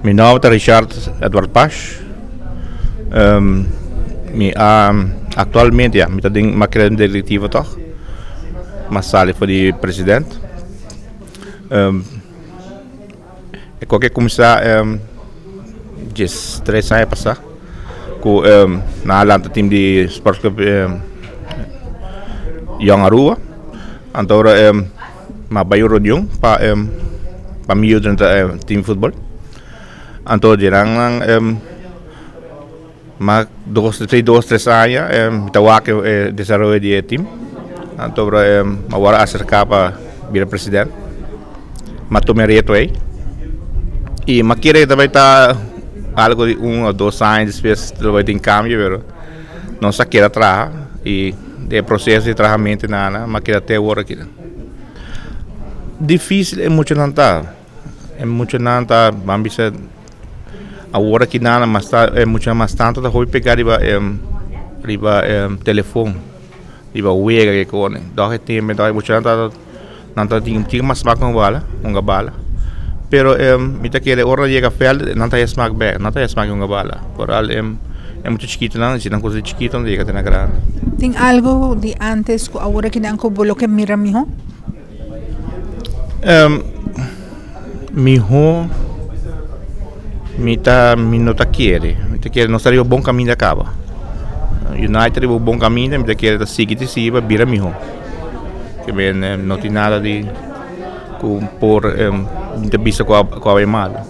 Mi nòmber ta Richard Edward Pash. Mi a aktualmente ya mi ta den mi a keda den direktiva tòg. Mi a sali for di president. E kos ke kuminsá 13 aña pasá ku nan a lanta tim di Sport Club Jong Aruba. Anto ora mi a bai un reunion pa pa mi yu drenta tim futbol. Anto dje nan mas dos dos tres aña mi ta wak e desaroyo di e tim. Anto ora mi a wòrdu aserká pa bira president. Mi a tuma e reto ei i mi a kere ta bai ta algu di un o dos aña despues lo bai tin kambio pero nos a keda traha i den e proseso di trahamentu nana mi a keda te awor aki. Dificil e muchanan ta, e muchanan ta ban bisa awor aki nana mas ta e muchanan mas tanto ta hopi pega riba e riba e telefon, riba wega ke kone. Dòg e tempo e muchanan ta nan ta tin tin mas smak hunga bala hunga bala pero mi ta kere ora nan yega vèld nan ta haya smak bèk nan ta haya smak di hunga bala foral e mucha chikitonan si nan kusa di chikito nan ta yega te na grandi. Tin algu di antes ku awor aki nan ku bo lo ke mira mihó? Mihó mi ta mi no ta kere mi ta kere nos ta riba bon kaminda kaba United riba bon kaminda mi ta kere ta sigui ta sigui pa bira mihó ke men no tin nada di ku por mi ta bisa ku a bai malo.